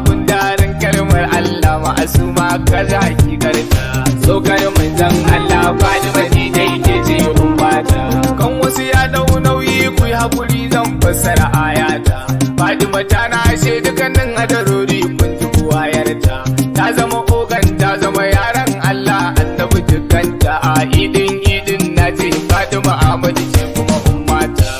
Gundarin kalmar Allah ma'asuma kaza hakikarta. Tsokar manzon Allah Fatima ni dai ke ce ummata. Kan wasu ya dau nauyi, ku yi hakuri zan fassara ayata. Fatima ta nashe dukkanin adarori, kun ji buwayarta. Ta zama ogan, ta zama yaran Allah annabi dukanta. A idin idin na ce Fatima Ahmadu ce kuma ummata.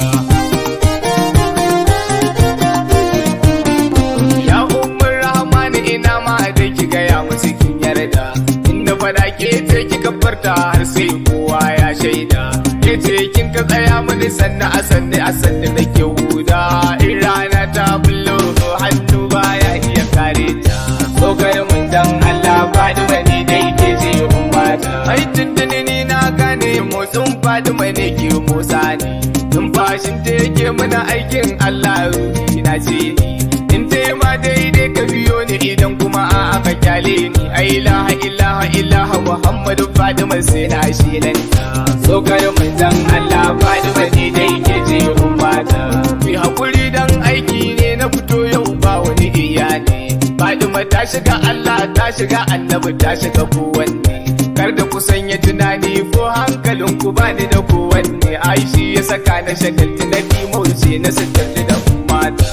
Ya ummul rahmani, ina ma da ki gaya musu kin yarda. Inda fada ke ce kika farta har sai kowa ya shaida. Ke ce kin ka tsaya mini sannu a sannu a sannu nake huda. In rana ta bullo, hannu baya iya kare ta. Tsokar mun dan Allah Fatima ni dai ke ce ummata. Ai tuntuni ni na gane motsin Fatima ne ke motsa ni. Numfashin ta yake muna aikin Allah, ruhi na ce ni. In ma daidai ka biyo ni, idan kuma a aka kyale ni. Ai ilaha ilaha ilaha Muhammadu Fatima sai na shilanta. Tsokar manzon Allah Fatima ni dai ke ce ummata. Ku hakuri dan aiki ne na fito yau, ba wani iyali. Fatima ta shiga Allah, ta shiga annabi, ta shiga kowanne. Kar da ku sanya tunani ko hankalin ku bani da kowanne. Ai shi ya saka na shagalti na dimauce na sitarci da ummata.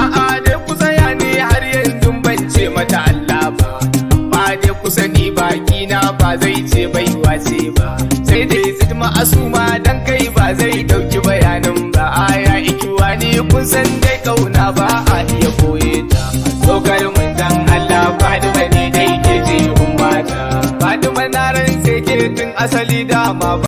A'a dai ku tsaya ne, har yanzu ban ce mata Allah ba. Amma dai ku sani baki na ba zai ce baiwa ce ba. Sai dai zidma asuma dan kai ba zai dauki bayanin ba. Aya ikiwa ni kun san dai kauna ba a iya koye ta. Tsokar mun dan Allah Fatima ni dai ke ce ummata. Fatima na ran sai ke tun asali dama ba.